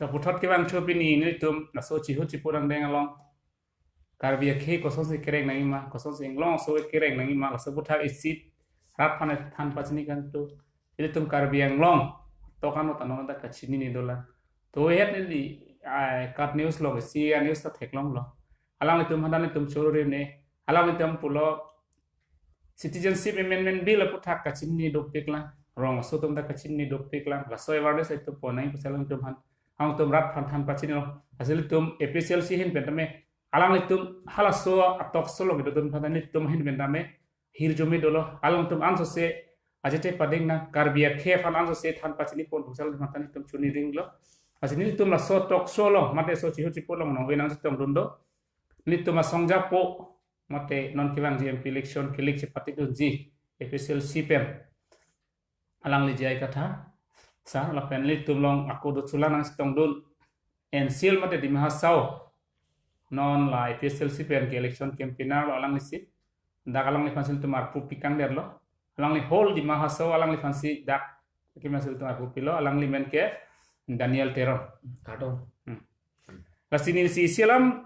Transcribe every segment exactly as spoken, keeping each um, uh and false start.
To puthot kevang cho pini nelitum laso chihu chipu dangdeng along Karbi akhei kosonsi kereng nangjima, kosonsi inglong aso kereng nangjima, laso aputhak isi rat aphan than pachini kangtung. Ilitum Karbi Anglong tokan lo tanong ta kachinine dolang. To het neli, ah, KAT News along isi a-news ta theklonglo. Alanglitum hadak nelitum choro rine. Alanglitum pulo Citizenship Amendment Bill aputhak kachinine dopiklang. Rong aso atum ta kachinine dopiklang. Laso awareness itum ponnang pusi alangtum aphan, alangtum rat aphan than pachinilo. Lasi ilitum APHLC ahin pen tame, alanglitum halaso a-talk show along kedo atum aphan ta nelitum ahin pen tame hirjume dolo. Alangtum ansose ajat pading nang, Karbi akhei aphan ansose than pachini pon pusi alangtum aphan ta nelitum choningri lo. Lasi nelitum laso talk show along mate laso chihu chipu along nangve nangchetongdun do. Nelitum asongjapo mate non kevangji MP election kelik chepatikdunji APHLC pen alangli J I Kathar sir lapen nelitum along ako do chulang nangchetongdun N C L mate Dima Hasao, non la APHLC pen ke election campaigner lo alanglisi. Dak alangliphan si nelitum arpu pikang derlo. Alangli whole Dima Hasao alangliphan si dak keme si nelitum arpu pilo, alangli men ke Daniel Teron. Kardom. Hmm. Lasi neli isi isi alam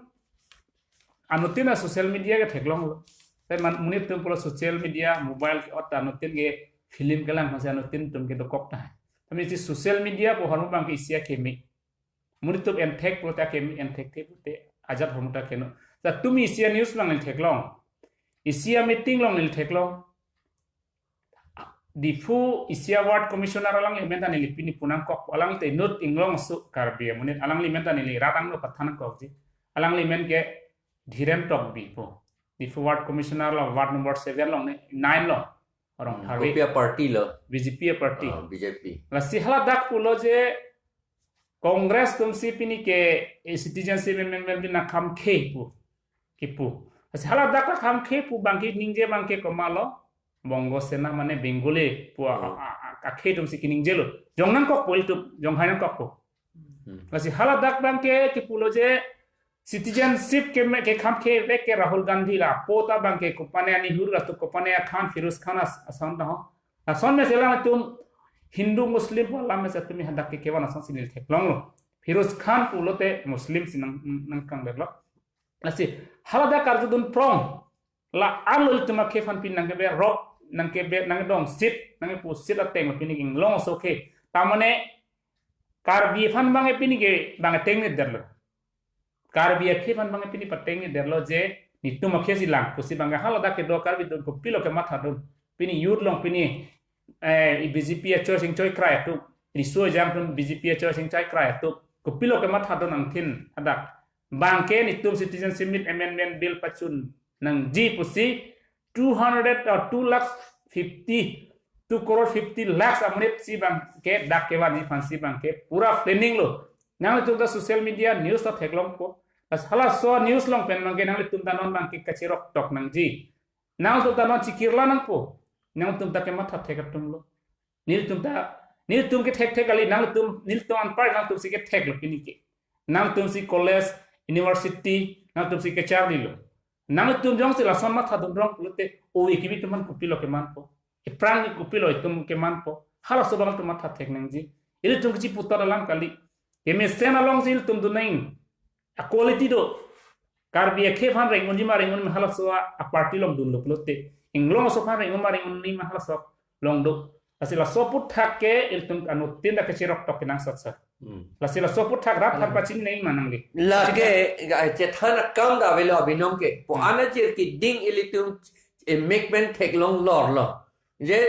anuttin a-social media ke theklonglo. Te man monit atum pulo social media, mobile ke-ot anuttin ke film kelang masi anuttin atum ke dokok ta. Tame isi social media pu ahormu abang ke isi akeme. Monit atum enthek pulote akeme, enthekthe pulote ajat ahormu ta keno. Ta tumi isi a-news along neli theklong. Isi a-meeting along neli theklong. Diphu isi a-ward commissioner alangli men ta neli pini pu nangkok, alangli te inut inglong aso Karbi amonit, alangli men ta neli rat angno pathan nangkokji. Alangli men ke Dhiren Tokbi pu. Diphu ward commissioner lo, ward number seven along ne, nine lo. Rong Hmm, tharve. Kopi a-party lo? B J P a-party. Ah, B J P. Lasi haladak pulo je Congress atumsi pini ke, eh, Citizenship Amendment Bill nangkhamkhe pu kipu. Lasi haladak la khamkhe pu abang ke ningje abang ke komatlo, Bongo Sena mane Bengali pu a, Hmm. a, a, a, akhei atumsi keningjelo. Jong nangkokpo ilitum, jonghai nangkokpo. Hmm. Lasi haladak abang ke kipulo je citizenship ke me, kekhamkhe vek ke Rahul Gandhi la, po ta abang ke kopane a-Nehru la tu kopane a-Khan, Firoz Khan as-, ason ta ho. Lason mesi alangtum Hindu Muslim pu alam mesi tumi hadak ke kevan asonsi neli theklonglo. Firoz Khan pulote Muslim si nang, nangkangderlo. Lasi haladak karjudun prong. La-an lo ilitum akhei aphan pini nangkeberok, nangkebe, nangkedongsit, nangkepusit ateng lo pini ke inglong aso ke. Tamane Karbi aphan abang ke pini ke abang tengnedetlo. Karbi akhei aphan abang ke pini patengnedetlo je netum akhei si lang pusi abang ke haladak kedo Karbi atum kopilo kemathadun. Pini youth along pini, eh, B J P achoi chingchoi krai atum, riso ejang atum B J P achoi chingchoi krai atum kopilo kemathadun angthin hadak. Abang ke netum Citizenship Amendment Bill pachun nangji pusi two hundred or two lakh fifty, two crore fifty lakhs amonit si abang ke dak kevanji aphansi abang ke pura planning lo. Nanglitum ta social media news ta theklongpo. Lasi halaso news along pen abang ke nanglitum ta non abang ke kacherok tok nangji. Nanglitum ta non chikirla nangpo. Nanglitum ta kematha thek atum lo. Nelitum ta, nelitum ke thekthek kali, nanglitum, nelitum anpar nangtum si ke theklo pini ke. Nangtum si college, university, nangtum si kecharlilo. Nangtum jongsi lason mathadun rong pulote, o ikibi atum aphan kopilo kemanpo. Iphrang kopilo itum kemanpo. Halaso abang atum matha thek nangji. Ilitum kechiputar alam kali. Kemesen alongsi ilitum dun nang. A-quality do. Karbi akhei aphan reng unji ma reng un ma halaso a-party along dunlo pulote. Inglong aso aphan reng un ma reng unji ma halaso along do. Lasi laso aputhak ke ilitum anuttin ta kacherok tok kenangsot sot. Hmm. Lasi laso aputhak rat aphan Hmm. pachini nangma nangli. Lake, ga, chethan akam ta avelo abinong ke. Po Hmm. ana chir keding ilitum, eh, mek pen theklong lorlo. Je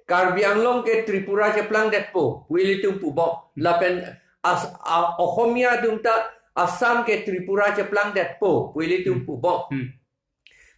Karbi Anglong ke Tripura cheplangdetpo, pu ilitum pubom. Lapen as, a, Ohomia atum ta Assam ke Tripura cheplangdetpo, pu ilitum Hmm. pubom. Hmm.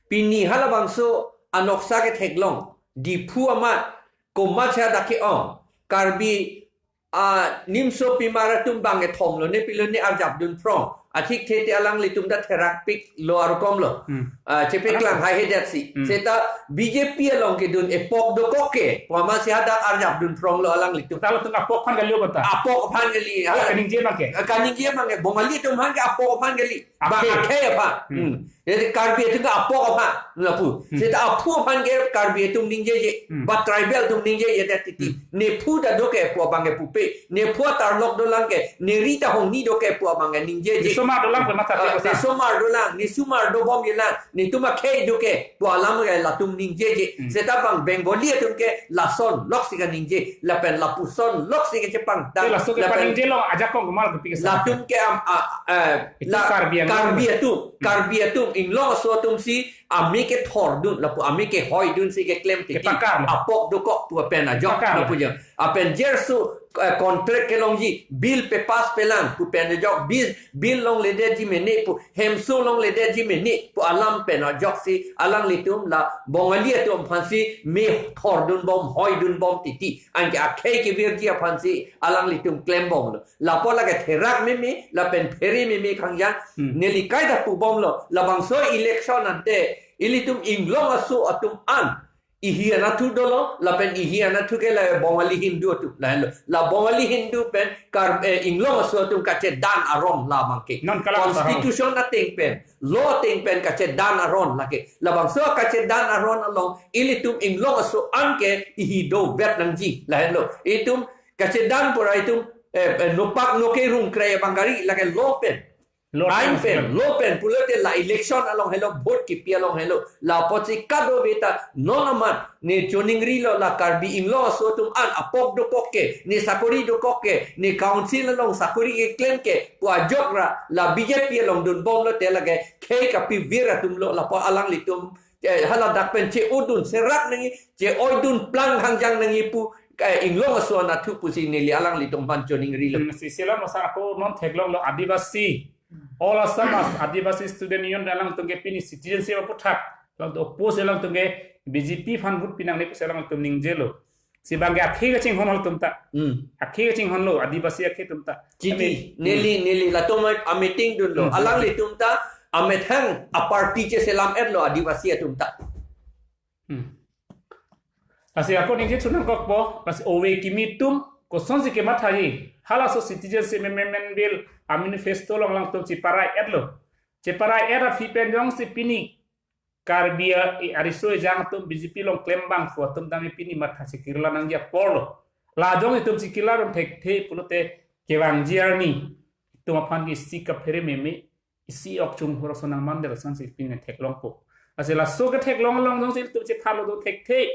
Pini halabangso anoksa ke theklong, Diphu amat, komat cha dak ke-ong, Karbi, a, nimso pimar atum abang kethom lone pilone arjapdun phrong. Athikthe te alanglitum ta therakpiklo arukom lo. Hmm. A, chepeklang Alang- hai hedet si. Hmm. Seta B J P along kedun epok dokok ke. Pama si hadak arjapdun phronglo alanglitum. Talo tung apok aphan kali o bata. Apok aphan kali. Ala kaningje abang ke. Kaningje abang ke. Bongali atum aphan ke apok aphan kali. Ba akhei. Akhei aphan. Hmm. Hmm. Jadi Karbi atum ke apok aphan lapu. Hmm. Seta aphu aphan ke Karbi atum ningjeje. Hmm. Ba tribal atum ningjeje titi. Hmm. Nephu ta do ke pu abang ke pupe. Nephu atarlok dolang ke. Neri ta hongni do ke pu abang ke ningjeje. Nesomar dolang ke matha. Ah, ke basa. Nesomar dolang, nesomar dobomjelang. Netum akhei do ke pu alam ke latum ningjeje. Hmm. Seta bang Bengali atum ke lason loksi kaningje. Lapen lapuson loksi kachepangtang. Te laso ke lapen paningje lo ajakong kumar kepi ke latum ke am, a, eh, itu la Karbi Anglong. Karbi atum, hmm, Karbi atum, Inglong aso atum si ame kethordun, lapu ame kehoidun si keklem titi. Kepakar lo. Apok dokok pu pen ajok. Kepakar lo. Lapu jang. Apen jersu, eh, contract kelongji, bill pepass pelang pu pen ajok, bill, bill longledetji mene pu, hemso longledetji mene pu alam pen ajok si, alanglitum la Bongali atum aphan si methordunbom, hoidunbom titi. Anke akhei kevirji aphan si alanglitum klembomlo. Lapu lake therak meme, lapen phere meme kangjang. Hmm. Neli kaita pubomlo. Labangso election ante, ilitum Inglong aso atum an ihi anatthu dolo, lapen ihi anatthu ke la Bongali Hindu atum, lahenlo. La Bongali Hindu pen Kar-, eh, Inglong aso atum kachedan aron labang ke. Non kalang Constitution ateng pen, law ateng pen kachedan aron lake. Labangso kachedan aron along, ilitum Inglong aso an ke ihi dovet nangji, lahenlo. Itum kachedan pura itum, eh, eh, nopak noke rungkre abang gari lake law pen. Law ain pen, law pen, pulote la election along helo, vote kipi along helo, la apotsi kadokave ta non amat ne choningrilo la Karbi Inglong aso atum an apok dokok ke, ne sakori dokok ke, ne council along sakori keklem ke pu ajok ra la B J P along dunbomlote lake khei kapivir atumlo, lapu alanglitum, eh, hala dak pen che-odun serak nangji, che-oidun plang hangjang nangji pu, eh, Inglong aso anatthu pusi neli alanglitum aphan choningrilo. Hmm, si sila masa ako non theklonglo Adivasi. All Assam As-, Adivasi Student Union alangtum ke pini citizenship aputhak, alangtum oppose, alangtum ke B J P aphan vote pinangne pusi alangtum ningjelo. Si bang ke akhei kachinghon halatum ta. Hmm. Akhei kachinghonlo, Adivasi akhei atum ta. Chiti, ami, neli, hmm, neli latum a-meeting dunlo. Hmm. Alanglitum ta amethang a-party cheselam-etlo Adivasi atum ta. Hmm. Lasi ako ningje chunang kokpo, lasi ove kimi atum kosonsi kemathaji, halaso Citizenship Amendment Bill a-manifesto along alangtum cheparai-etlo. Cheparai-et aphi pen jongsi pini Karbi a, i, ariso ejang atum B J P along klembang pu atum tame pini matha chekirla nangji aporlo. La jong itum chekirla dun thekthe pulote kevangji arni itum aphan ke isi kaphere meme, isi ok chunghur ason nangmandet asonsi pini theklongpo. Lasi laso ketheklong along jongsi itum chepharlo dun thekthe,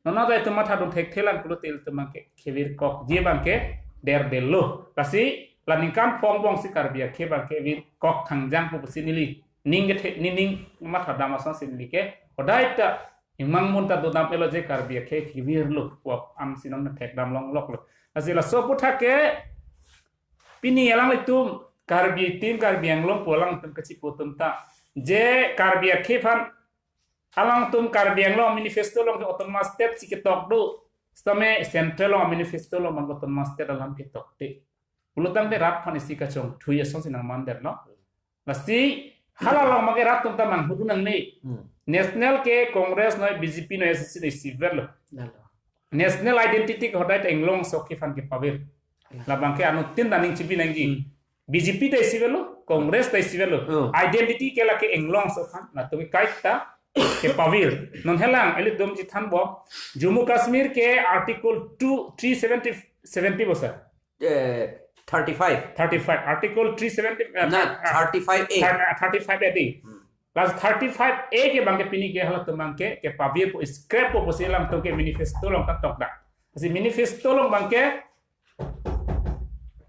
non aja itum matha dun thekthe lang pulote itum abang ke kevirkokji abang ke derdelo. Lasi la ningkan phongbong si Karbi akhei abang ke virkok thangjang pu pusi neli ning kethe, ne ning mathadam asonsi neli ke hodai ta ingmang mun ta dodam-etlo je Karbi akhei kevirlo pu amsi non thekdam longloklo. Lasi laso aputhak ke pini alanglitum Karbi, Team Karbi Anglong pu alangtum kachipu atum ta, je Karbi akhei aphan alangtum Karbi Anglong manifesto along ke autonomous state si ketok do, sitame central along manifesto along abang autonomous state alam ketokte. Pulotangte rat aphan isi kachongthui asonsi nangmandetlo. Lasi hala along abang ke rat atum ta manghudun nangne. Hmm. National ke Congress noi, B J P noi, A C C noi isiverlo. Lalo. National identity ke hodai ta Inglong aso akhei aphan kepavir. Lalo. Labang ke anuttin ta ning chipi nangji. Hmm. B J P ta isiverlo, Congress ta isiverlo. Hmm. Identity ke lake Inglong aso aphan, latum kaita kepavir. Non helang, ilitum chethanbom. Jammu Kashmir ke Article two, three seventy, seventy bosa. Eh, thirty-five. Thirty-five. Article three seventy, eh, na, ah, thirty-five A. Thir-, ah, thirty-five A di. Hmm. Lasi thirty-five A ke abang ke pini ke halatum abang ke, kepavir pu scrap pu pusi alangtum ke manifesto along ta tokdak. Lasi manifesto along abang ke,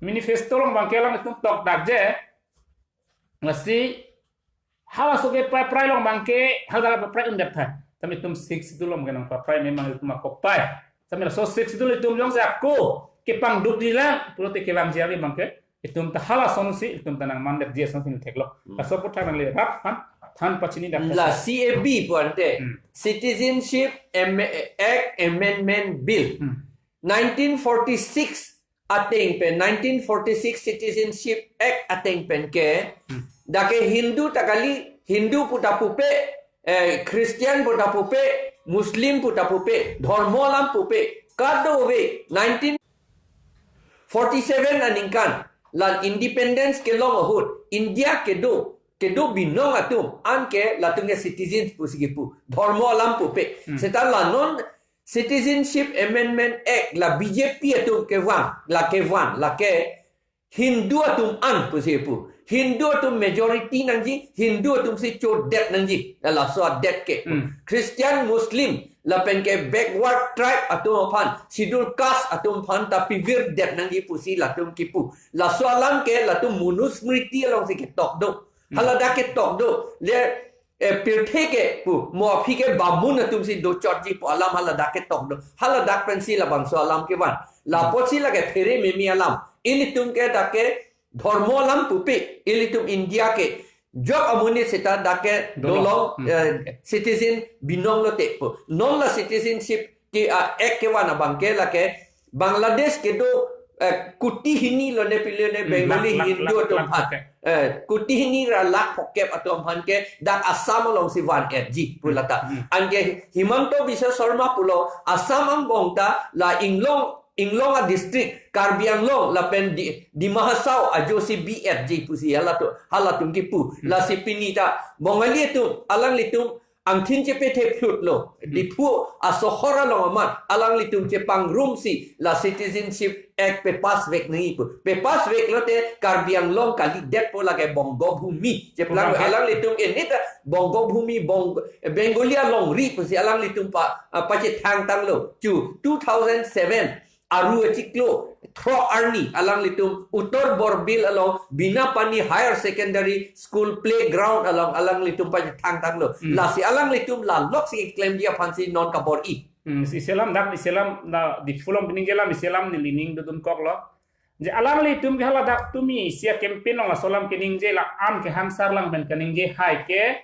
manifesto along abang ke alangtum tokdak je. Lasi halaso keprai prai along abang ke, hala prai undetha. Tame itum Sixth Schedule along ke nangprai prai memang itum akopai. Tame laso Sixth Schedule itum jongsi ako kepangdukji lang pulote kevangji ave abang ke, itum ta halasonsi itum ta nangmandetji asonsi theklok. Hmm. Laso aputhak nangli rat aphan than pachinidak. La C A B pu ante. Hmm. Citizenship Am-, Act Amendment Bill. Hmm. Nineteen forty-six ateng pen, nineteen forty-six Citizenship Act ateng pen ke, hmm, dak ke Hindu ta kali, Hindu pu ta pupe, eh, Christian pu ta pupe, Muslim pu ta pupe, dhormo alam pupe, kadokave nineteen forty-seven aningkan, la independence kelong ahut, India kedo, kedo binong atum anke latum ke citizens pusi kipu, dhormo alam pupe. Hmm. Seta la non Citizenship Amendment Act la B J P atum kevang, la kevan, la ke Hindu atum an pusi pu. Hindu atum majority nangji, Hindu atum si chodet nangji. La laso adet ke. Hmm. Christian, Muslim, lapen ke backward tribe atum aphan, schedule caste atum aphan ta pivirdet nangji pusi latum kipu. Laso alam ke latum Manusmriti alongsi ketok do. Hmm. Haladak ketok do. Le, eh, pirthe ke pu, mo aphi ke bamun atum si dochotji pu alam haladak ketok do. Haladak pensi labangso alam kevan. Lapotsi lake phere meme alam. Ilitum ke dak ke dhormo alam pupe. Ilitum India ke jok amonit seta dak ke Dolong. Dolong, Hmm. eh, citizen binong lote pu. Non la citizenship ke, ah, Act kevan abang ke lake Bangladesh kedo, eh, kuti hini lone pilo ne Hmm, Bengali lakh, lakh, Hindu lakh, atum lakh aphan. Ke. Eh, kuti hini ra lakh phokep atum aphan ke dak Assam alongsi van-etji pu lata. Hmm. Anke Himanta Biswa Sarma pulo Assam angbong ta la inglong, inglong adistrict Karbi Anglong lapen Di-, Dima Hasao ajosi bi-etji pusi halatum, halatum kipu. Hmm. Lasi pini ta Bongali atum, alanglitum angthin chepethe phlut lo. Hmm. Diphu asohor along amat alanglitum chepangrumsi la Citizenship Act pepass vek nangji pu. Pepass vek lote Karbi Anglong kalidetpo, lake Bongo Bhumi. Cheplang Bongo. Alanglitum ke nita Bongo Bhumi, Bong-, Bengali alongri pusi alanglitum pa, ah, pachethangtanglo. Chu two thousand seven Aru achiklo throk arni alanglitum Uttar Borbil along Binapani Higher Secondary School playground along alanglitum pachethangtanglo. Hmm. Lasi alanglitum la loksi klemji aphansi non kabor-i. Hmm, si selam dak, di selam na, Diphu along keningje alam, di selam neli ning dodunkoklo. Je alanglitum ke haladak tumi sia campaign along laso alam keningje, la-an ke hangsar lang pen keningje hai ke,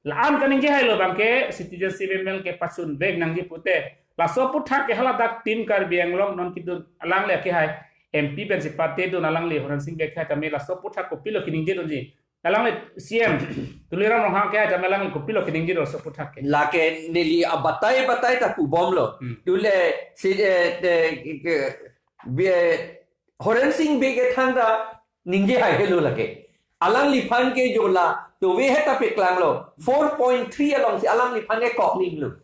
la-an keningje hailo abang ke citizenship amendment ke pachun vek nangji pute. Laso aphuthak ke haladak Team Karbi Anglong non kedun alangli ke hai M P pensi patedun, alangli Horensing Bey ke hai tame laso aphuthak kopilo keningje dunji? Alangli C M Tuliram Ronghang ke hai tame alangli kopilo keningje dun laso aphuthak ke? Lake neli abatai batai ta pubomlo. Hmm. Tule si, eh, eh, ke, be, Horensing Bey ke thangta ningje haihelo lake. Alangliphan ke jola tove heta peklanglo. Four point three alongsi alangliphan ke koklinglo.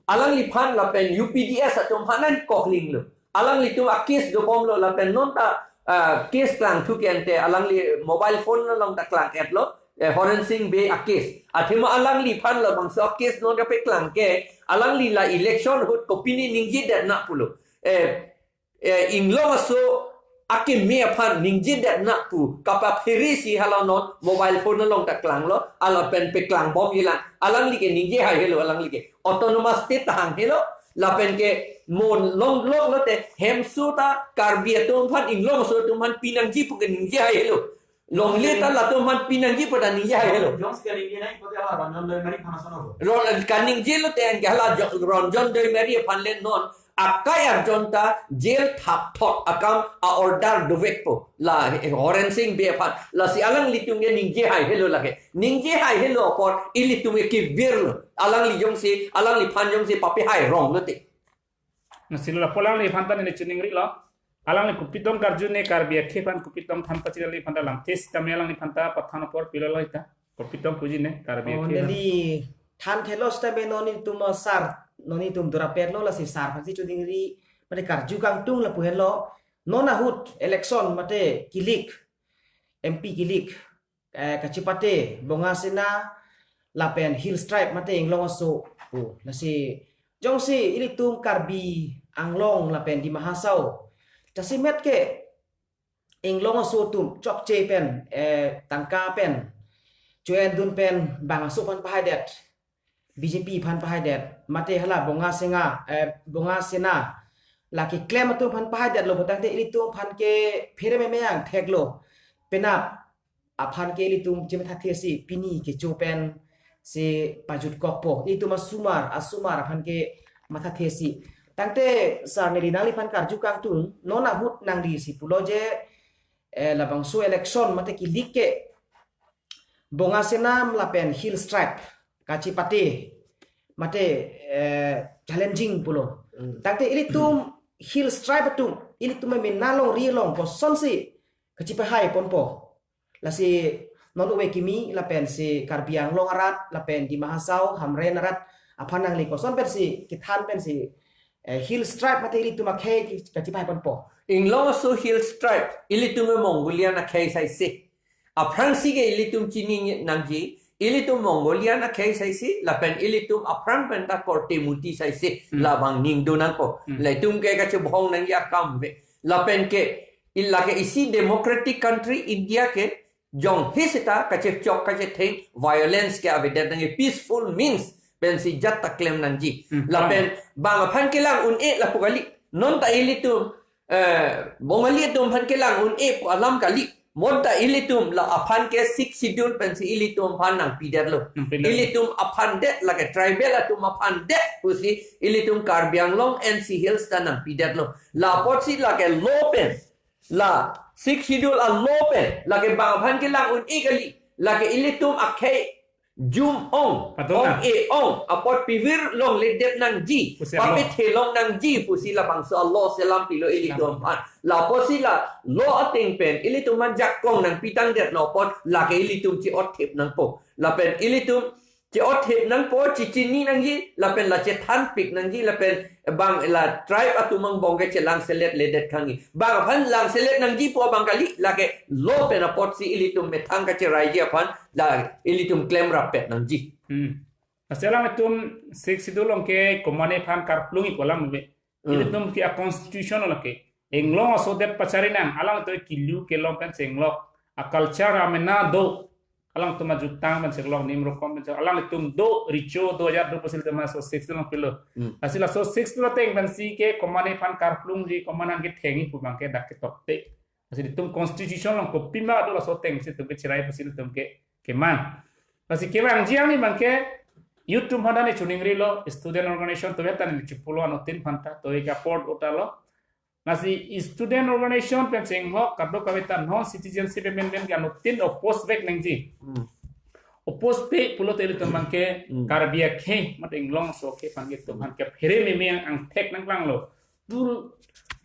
Alangliphan lapen U P D S atum aphan an koklinglo. Alanglitum a-case dobomlo lapen non ta, ah, case klangthu ke ante alangli mobile phone along ta klang-etlo. Eh, Horensing Bey a-case. Athema alangliphan labangso a-case non kapeklang ke alangli la election ahut kopine ningjedet na pulo. Eh, eh, inglong aso akeme aphan ningjedet na pu kapapheresi hala non mobile phone along ta klanglo, lapen peklangbomji lang. Alangli ke ningje haihelo, alangli ke autonomous state ta hanghelo, lapen ke mo longlok lote hemso ta Karbi atum aphan, inglong aso atum aphan pinangji pu ke ningje haihelo. Longle ta latum aphan pinangji pu ta ningje haihelo. Jongsi kaningje nai pute hala Ranjan Doimari aphan ason abo. Ron-, kaningje lote anke hala Jo-, Ranjan Doimari aphan le non akai arjon ta jail thapthot akam a-order dovekpo. La Horensing Bey aphan. Lasi alanglitum ke ningje haihelo lake. Ningje haihelo apor ilitum ke kevirlo. Alangli jongsi, alangliphan jongsi papi hai rong lote. Lasi lo lapu alangliphan ta neli chiningrilo. Alangli kopi tong karju ne, Karbi akhei aphan kopi tong than pachini, alangliphan ta lamthe sitame alangliphan ta pathan apor pilo lo ita. Kopi tong puji ne Karbi Oh, akhei aphan. Neli thanthelo sitame non itum, ah, sir, non itum durapetlo, lasi sir aphansi choningri, mate karju kangtung lapu henlo, non ahut election mate kilik, M P kilik, eh, kachipate Bonga Sena lapen Hills Tribe mate inglong aso pu. Lasi jongsi ilitum Karbi Anglong lapen Dima Hasao jasemet ke inglong aso atum chokche pen, eh, tangka pen, cho-endun pen bang aso aphan pahaidet, B J P aphan pahaidet, mate hala Bonga Sena, eh, Bonga Sena la keklem atum aphan pahaidetlo, putangte ilitum aphan ke phere meme angtheklo. Penap aphan ke ilitum chemathathesi pini kecho pensi pajutkokpo. Ilitum asomar, asomar aphan ke mathathesi. Tangte sir, neli nangliphan karju kangtung, non ahut nanglisi pulo je, eh, labangso election mate kilik ke Bonga Sena lapen Hills Tribe kachipate mate, eh, challenging pulo. Hmm. Tangte ilitum Hills Tribe atum, ilitum mena longri along kosonsi kachipahai ponpo. Lasi non ove kimi lapensi Karbi Anglong arat lapen Dima Hasao Hamren arat aphan nangli koson pensi kethan pensi, eh, Hill Tribe mate ilitum akhei kachipahai ponpo. Inglong aso Hill Tribe, ilitum Mongolian akhei saisi. Aphrangsi ke ilitum chini nangji, ilitum Mongolian akhei saisi, lapen ilitum aphrang penta korte muti saisi, Hmm. labang ning do nangpo. Hmm. Latum ke kachebhong nangji akam ave. Lapen ke, ila ke isi democratic country India ke, jong hi seta kachechok kachetheng violence ke avedet nangji, peaceful means pensi jat ta klem nangji. Hmm. Lapen bang aphan kelang un-e lapu kali. Non ta ilitum, eh, Bongali atum aphan kelang un-e pu alam kali. Mo ta ilitum la aphan ke Sixth Schedule pensi ilitum aphan nangpidetlo. Nangpidetlo. Ilitum aphan det, lake tribal atum aphan det pusi ilitum Karbi Anglong N C Hills ta nangpidetlo. La apotsi lake law pen, la Sixth Schedule a law pen, lake bang aphan kelang un-e kali, lake ilitum akhei jum ong, Patona. ong e ong, apot pivir longledet nangji, Pusi a law. papethe long nangji pusi labangso a law selam pilo ilitum Selam. aphan. La apotsi la law ateng pen ilitum aphan jakong nangpitangdetlo apot, lake ilitum chi-ot thip nangpo. Lapen ilitum chi-ot thip nangpo, chichini nangji, lapen la chethanpik nangji, lapen bang la tribe atum angbong ke chelangselet ledet kangji. Bang aphan langselet nangji pu abang kali, lake law pen apotsi ilitum methang kacheraiji aphan la ilitum klemrappet nangji. Hmm. Lasi alanglitum Sixth Schedule along ke komatne aphan karplung ik alam ave. Hmm. Ilitum ke a constitution along ke. Inglong aso det pachari nang, alangtum kilu kelong pen chenglok. A culture amena do. Alangtum ajutang pen chenglok, nim rokom pen chenglok. Alangtum do, recho do, ajat do, pusi ilitum aso Sixth Schedule along pilo. Hmm. Lasi laso Sixth Schedule ateng pensi ke komatne aphan karplungji, komatne aphan kethengji pu abang ke dak ketokte. Lasi ilitum constitution along kopima do laso atengsi itum kecherai pusi ilitum ke keman. Lasi kevangji arni abang ke youth atum aphan ta ne chuning rilo, student organization atum aphan ta ne chipulo, anuttin aphan ta, to eka port uta lo. Lasi student organization pen chenglok kadokave ta non citizenship amendment ke anuttin oppose vek nangji. Hmm. Oppose pe pulote ilitum abang ke Hmm. Karbi akhei, mate Inglong aso akhei aphan ke itum aphan ke phere meme angthek nangklanglo. Two,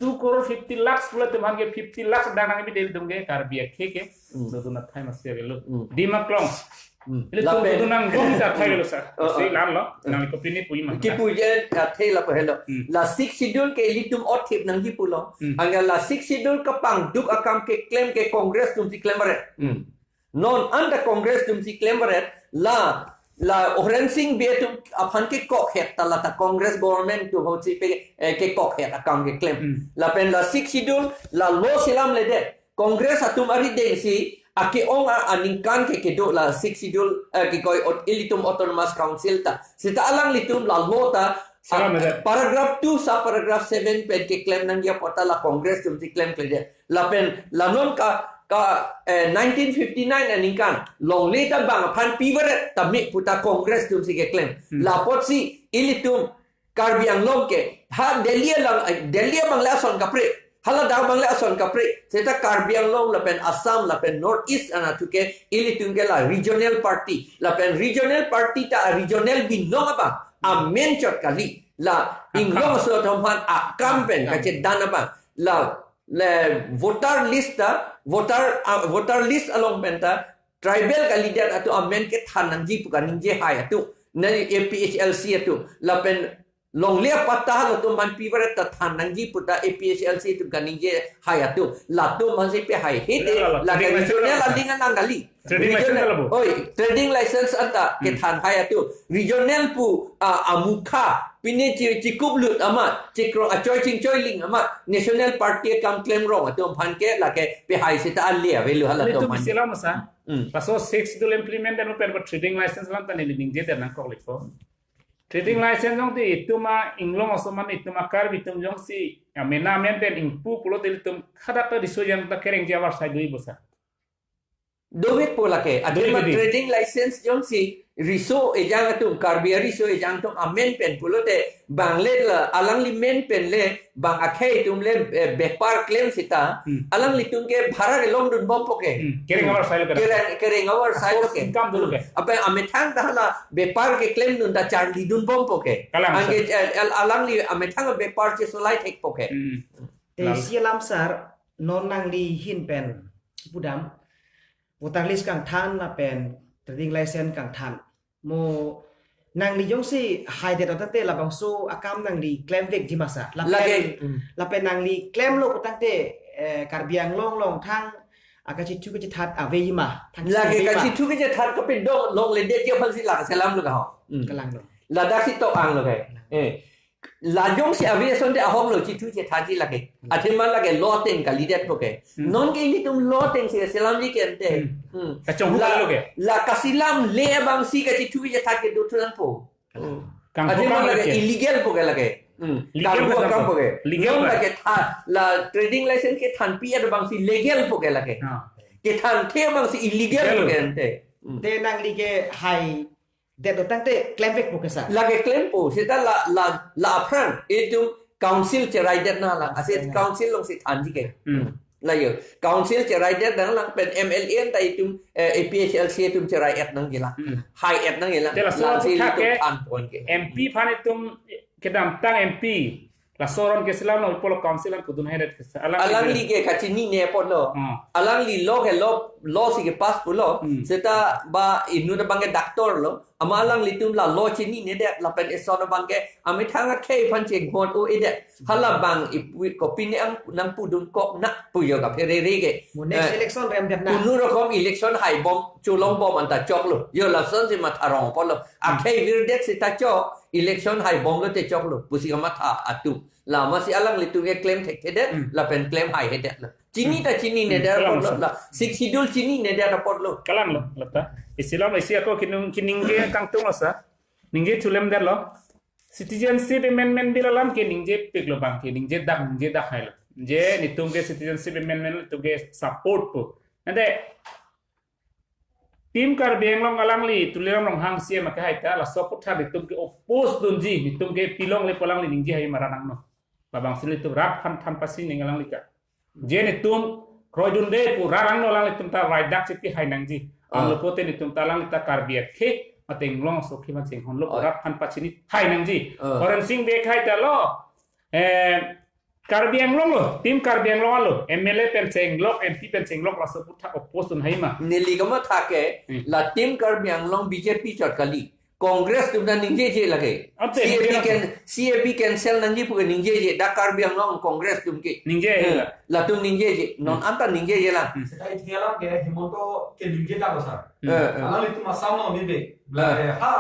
two crore fifty lakhs pulote itum aphan ke fifty lakhs dang nangbi de ilitum ke Karbi akhei ke. Hmm. Dodun athai masi avelo. Hmm. Dima Klong. Hmm. Ilitum Lapen dodun nangdun ta athai avelo sir. Oh, Lasi oh. lan lo, Hmm. nangli kopine puji ma. Kipu jen athai lapu helo. Hmm. La Sixth Schedule ke ilitum ot thip nangji pulo. Hmm. Angga la Sixth Schedule kapangduk akam keklem ke Congress atumsi klemret. Hmm. Non anta Congress atumsi klemret, la, la Horensing Bey atum aphan kekokhet ta la ta Congress government atum ahutsi pe, eh, kekokhet akam keklem. Hmm. Lapen la Sixth Schedule, la law selamledet. Congress atum aridengsi, ake-ong a aningkan ke kedo la Sixth Schedule, eh, kekoi ot ilitum Autonomous Council ta. Seta alanglitum la law ta, Selamledet. paragraph two, sub paragraph seven pen keklem nangji apot ta la Congress atumsi klemkledet. Lapen la non ka, ka, eh, nineteen fifty-nine aningkan longle ta bang aphan pivaret tame pu ta Congress atumsi keklem. Hmm. La apotsi ilitum Karbi Anglong ke ha Delhi alang, eh, Delhi abang le ason kaprek, ha Ladakh abang le ason kaprek. Seta Karbi Anglong lapen Assam lapen North East anatthu ke ilitum ke la regional party. Lapen regional party ta regional binong abang amen chot kali. La Akam. Inglong aso atum aphan akam pen Akam. kachedan abang. La le voter list ta, voter, ah, voter list along pen ta, tribal kalidet atum amen kethan nangji pu kaningje hai atum, na A P H L C atum, lapen longle apatta latum aphan pivaret ta than nangji pu ta A P H L C atum kaningje hai atum, latum aphansi pehai hede, Lalo, lalo, la trading regional license. aling alang kali. Trading license Regional, labo. oi, trading license anta Hmm. kethan hai atum. Regional pu, ah, amukha, pine chi-, chikuplut amat, chikro achoi chingchoi ling amat, National Party akam klemrong atum aphan ke lake pehai seta ale avelo hala Ilitum atum aphan. isi alam sa. Hmm. Laso Sixth Schedule implement dan pen ba trading license alam ta neli ningje dan nangkok liko. Trading license jongsi itum a Inglong aso mane itum a Karbi atum jongsi amena amen pen ingpu pulote ilitum hadak ta riso ejang ta kerengji avarsai do-i bo sa. Dovek po lake, athema Dovek, dovek. trading license jongsi riso ejang atum, Karbi ariso ejang atum amen pen pulote, bang le la, alangli men pen le, bang akhei atum le, eh, bepar klem seta, Hmm. alanglitum ke bhara kelongdunbompo ke. Hmm. Kereng avarsai lo ke. Kereng, kereng avarsai lo ke. Source income dolo ke. Apa amethang ta hala bepar keklemdun ta charlidunbompo ke. Kalang, Anke, sir. eh, al-, alangli amethang bepar chesolai thekpo ke. Hmm. Te Lal. isi alam sir, non nangli ahin pen pudam. voter list kangthan lapen trading license kangthan. Mo nangli jongsi haidet tangte labangso akam nangli klemvekji ma sir? Lapen, lake, mm, lapen nangli klemlo pu tangte, eh, Karbi Anglong along thang, ah, kachethu kachethat aveji ma? Thang lake aveji ma? Kachethu kachethat kapindong longledetji aphansi la kaselamlo ka ho. Mm. Kalanglo. Ladaksi to-anglo ke. Kalang. Eh. La jongsi ave asonte ahoklo chethu chethatji lake. Hmm. Athema lake law ateng kalidetpo ke. Hmm. Nonke ilitum law atengsi selamji ke ante. Hmm. Hmm. Kachonghu la, kalilo ke. La kaselamle abangsi kachethu kachethat kedo thunangpo. Hmm. Kangpu athema akam lake lake. Illegalpo ke lake. Hmm. Legal kangpu akam akam po ke. Legal non akam. Lake tha, la trading license kethanpi abangsi legalpo ke lake. Ah. Kethanthe abangsi illegalpo ke ante. Hmm. Te nangli ke hai det tangte klemvekpo ke sir? Lake klempo, seta la, la, la aphrang itum council cheraidet nanglang, ase council alongsi thanji ke. Hmm. La yo, council cheraidet nanglang pen M L A ta itum, eh, A P H L C itum cherai-et nangjilang. Hmm. Hai-et nangjilang. Te laso lasi aphuthak itum ke thanpon ke. M P aphan itum kedamtang M P. Laso aron keselamlo pulo council an pudun haidet ke sir. Alangli alangli ke kachinine apotlo. Hmm. Alangli law ke law, law si kepass pulo. Hmm. Seta ba inut abang ke doctor lo. Amat alanglitum la law chininedet lapen eson abang ke amethang akhei aphan chenghon-o-edet. Halabang ipui kopine ang nangpudun kok na pu yo kapherere ke. Mo next eh, election remdet na. Kunu rokom election haibom cholongbom anta choklo. Yo lasonsi matha rong apotlo. Hmm. Akhei virdet seta chok election haibomlote choklo pusi kamatha atum. La masi alanglitum ke klem thekthedet, hmm, lapen klem haihedetlo. Chini hmm, ta chininedet hmm, apotlo, kalang sir. La Sixth Schedule chininedet apotlo. Kalanglo, lata. Isi alam, isi ako kinung, kiningje kangtunglo sir. Ningje thulemdetlo. Citizenship Amendment Bill alam ke ningjepiklo abang ke, ningjedak, ningjedak hailo. Je, netum ke Citizenship Amendment netum ke support po. Ante, Team Karbi Anglong alangli, Tuliram Ronghang C E M akehai ta, laso aphuthak netum ke oppose dunji, netum ke pilongle pu alangli ningje hai ma, ra nangnon. Labangsi netum rat aphan than pachini alangli ke. Je netum kroidunde pu ra nangnon, alanglitum ta raidak chipi hai nangji. Ah. Anlo pote netum ta alangli ta Karbi akhei, mate Anglong aso akhei aphan chinghonlo pu, ah, rat aphan pachini hai nangji. Ah. Horensing Bey akehai ta lo, eh, Karbi Anglong lo, Team Karbi Anglong lo, M L A pen chenglok, M P pen chenglok, laso aphuthak oppose dun hai ma. Neli kamatha ke, hmm, la Team Karbi Anglong B J P chot kali. Congress atum ta ningjeje lake. Ante, C A B ningje can-, C A B cancel nangji pu ke ningjeje, dak Karbi Anglong Congress atum ke. Ningje, hmm, la. Latum ningjeje, non hmm, anta ningjeje lang. Hmm. Seta ithia alam ke Himanta ke ningjedak lo sir. Hmm. Eh, eh. Alanglitum Assam along ni be. Bla, eh, ha,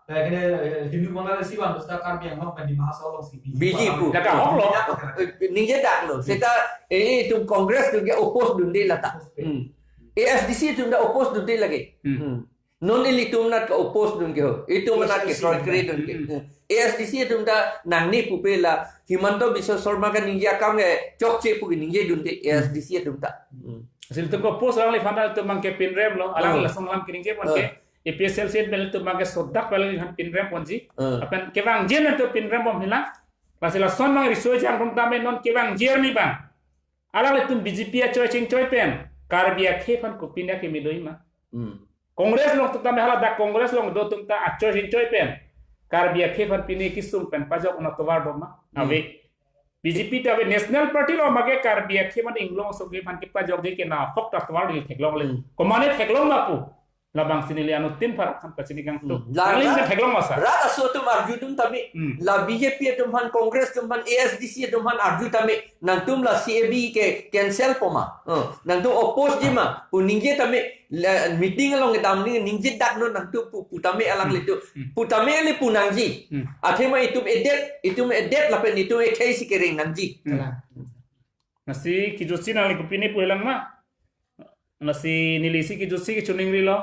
eh, kene, eh, Hindu Bangladeshi van, seta Karbi Anglong pen Dima Hasao alongsi biji biji pu. Dak ahoklo. Eh, ningjedak lo. Hmm. Seta, eh, itum Congress atum ke oppose dunde lata. Oppose. Hmm. A S D C atum ta oppose dunde lake. Hmm. Hmm. Non ilitum anat ke oppose dun ke ho. Itum anat ke A S D C kroi kre dun ke. Hmm. Hmm. A S D C atum ta nangne pupe la Himanta Biswa Sarma kaningje akam ke chokche pu ke ningje dunde A S D C atum ta. Hmm. Asil atum ke oppose alangliphan ta itum abang ke pinremlo. Alang, oh, lason alam keningje pon ke. Oh. A P H L C pen itum abang ke sodak pen alangliphan pinremponji. Eh. Lapen kevangji atum pinrembom hilang. Lasi lason abang riso jang atum tame non kevangji arni abang. Alanglitum B J P achoi chingchoi pen Karbi akhei aphan kopine akeme do ma? Hmm. Congress along atum tame hala dak Congress along do atum ta achoi chingchoi pen Karbi akhei aphan pine kesung pen pajok un atovar do ma? Hmm. Ave. B J P ta ave, National Party lo, mage Karbi akhei mate Anglong aso akhei aphan kepajokji ke nahok ta atovar dil theklongle. Hmm. Komane theklong ma pu? Labangsi neli anuttin aphan pachini kangtung. Hmm. La, alanglitum la, theklong ma sir? Rat aso atum arjudun tame. Hmm. La B J P atum aphan, Congress atum aphan, A S D C atum aphan arju tame. Nangtum la C A B ke cancel po ma? Eh, nangtum oppose ji ma? Pu ningje tame, la meeting along kedam ni ningjedak non nangtum pu, pu tame alanglitum. Hmm. Pu tame le pu nangji. Hmm. Athema itum edet, itum edet lapen itum ekhei si kereng nangji. Hmm. Kalang. Lasi kejutsi nangli kopine pu helang ma? Lasi neli si kejutsi ke chiningrilo.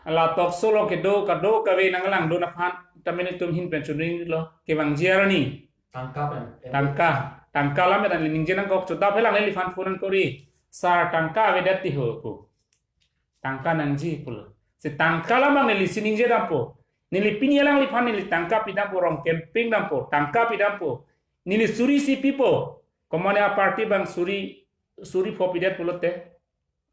La talk show along kedo kado kave nanglangdun aphan ta nelitum ahin pen chiningrilo. Kevangji arni. Tangka pen. Tangka. Tangka alam ta neli ningje nangkok, chodap helang neliphan phone nangkori. Sir, tangka avedet ti ho pu. Tangka nangji pulo. Si tangka alam abang neli si ningje dampo. Neli pini alangliphan neli tangka pidampo, rong campaign dampo, tangka pidampo. Neli suri si pipo. Komane aparty abang suri, suri pho pidet pulote.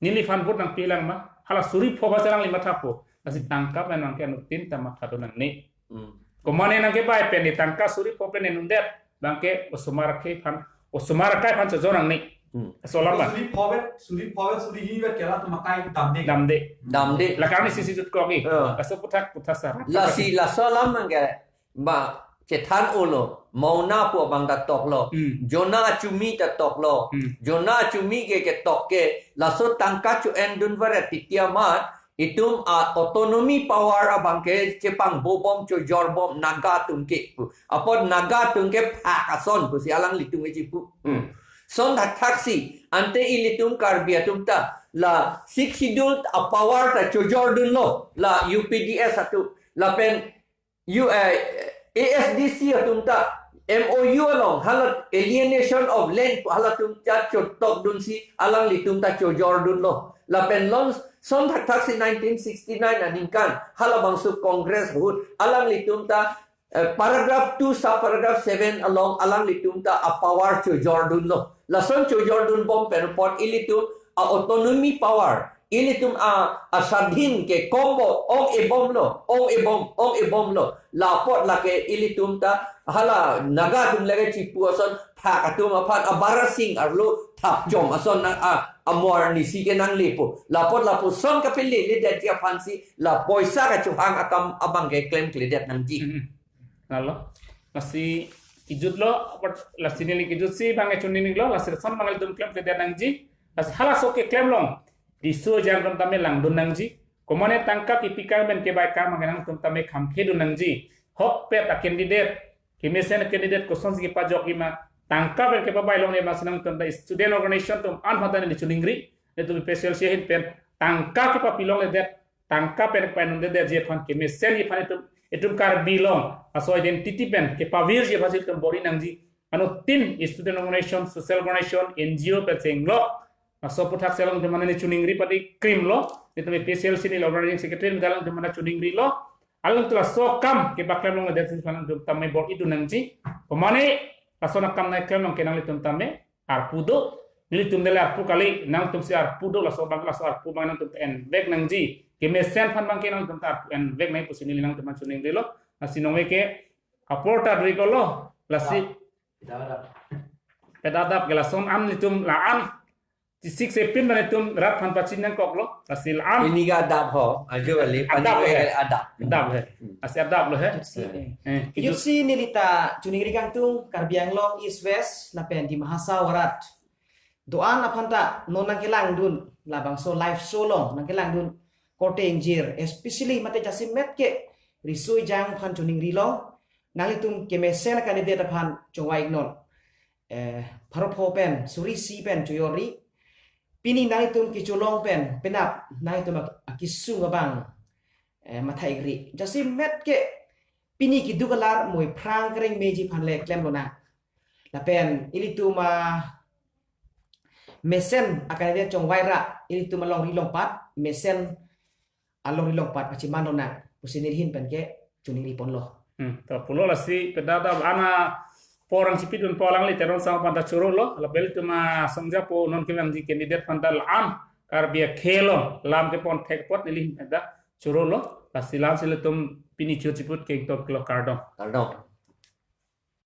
Neliphan vote nangpi lang ma? Hala suri pho basa alangli mathapo. Lasi tangka pen abang ke anuttin ta mathadun nangne. Hmm. Komane nangkebai pen ne tangka suri pho pen ne un'edet abang ke osomar akhei aphan, osomar akhei aphan chojor nangne. Hmm. Laso alam ma. Suri pho vet, suri pho vet, suri hini vet ke latum akai damde. Damde. Damde. La kami sisi jut kogi. Eh. Laso puthak puthak sar. Lasi laso alam abang ke ba chethan olo, mauna pu abang ta toklo. Hmm. Jona achumi ta toklo. Hmm. Jona achumi ke ketok ke laso tangka cho-endun varet titi amat itum a-autonomy power abang ke chepangbo bom, chojor bom Naga atum ke pu. Apot Naga atum ke phak ason pusi alanglitum ke chipu. Hmm. Lason thakthaksi ante ilitum Karbi atum ta la Sixth Schedule a-power ta chojordunlo la U P D S atum, lapen U, eh, A S D C atum ta M O U along hala alienation of land halatum ta chotokdunsi alanglitum ta chojordunlo. Lapen lason thakthaksi nineteen sixty-nine aningkan halabangso Congress ahut alanglitum ta, eh, paragraph two, subparagraph seven along alanglitum ta a-power chojordunlo. Lason chojordun bom pen apot ilitum a-autonomy power, ilitum a, aswadhin ke kombo ong-e bomlo, ong-e bom, ong-e bomlo. Lapot lake ilitum ta hala Naga atum lake chipu ason phak atum aphan a-barasing arlo thapchom ason na a, amor nisi ke nanglepo. Lapot lapuson kapeleledetji aphansi la poisa kachohang akam abang ke klemkledet nangji. Hmm. Lalo. Lasi kejutlo, apot lasi neli kejutsi abang ke choninglo, lasi lason abang ilitum klemkledet nangji. Lasi halaso keklem along riso ejang atum tame langdun nangji. Komane tangka kepikang pen kebaikang abang ke nangtum tame khamkhedun nangji. Ahokpet a-candidate, kemesen a-candidate kosonsi kepajokji ma, tangka pen kepabai longle ma, si nangtum ta student organization atum an aphanta neli choningri. Nelitum P C L C ahin pen tangka kepapi longledet, tangka pen painondedetji aphan, kemesenji aphan itum, itum Karbi along aso identity pen kepavirji aphansi itum bor-i nangji. Anuttin student organization, social organization, N G O pen chenglok, laso aputhak si alangtum aphan neli choningri padi krimlo. Nelitum P C L C neli organizing secretary atum alangtum aphan choningrilo. Alangtum laso akam kepaklem longledetji aphan alangtum tame bor-idun nangji. Komane lason akam nangklem along ke nanglitum tame arpu do. Nelitum dele arpu kali, nangtumsi arpu do, laso abang, laso arpu abang nangtum envek nangji. Kemesen aphan abang ke nangtum ta arpu envek nangji pusi neli nangtum aphan choningrilo. Lasi nonve ke apor ta dui kolo, lasi. Peta adap. Peta adap ke lason an nelitum la-an. Tisik sepin abang nelitum rat aphan pachin nangkoklo, lasi la-an. Pini ke adap ho, ajo kali, adap pani lo he. Adap. Adap he. Hmm. Lasi adap lo he. Jutsi. Eh, kejut. Jutsi neli ta choningri kangtung Karbi Anglong East West lapen Dima Hasao arat do-an aphanta non nangkelangdun labangso live show along nangkelangdun korte ingjir, especially mate jasemet ke riso ejang aphan choningrilo, nanglitum kemesen a-candidate aphan chongvai-iknon. Eh, pharo pho pen, suri isi pen chojorri. Pini nanglitum kecholong pen penap nanglitum ak-, akesung abang, eh, matha-ikri. Jasemet ke pini keduk alar moi phrang kereng meji aphan le klemlonang. Lapen ilitum amesen a-candidate chongvai ra, ilitum alongri longpat, mesen alongri longpat pachimanlonang pusi neli ahin pen ke choningri ponlo. Hmm, to pulo lasi peta adap, ana porang chipidun po alangli Teron Sangma aphanta chorolo, lapen ilitum asongja po non kevangji candidate aphanta la-an Karbi akhei along lam kepon thek apot neli ahin pen ta chorolo, lasi la-ansi ilitum pini chot chiput kengtop kelo, kardom. Kardom.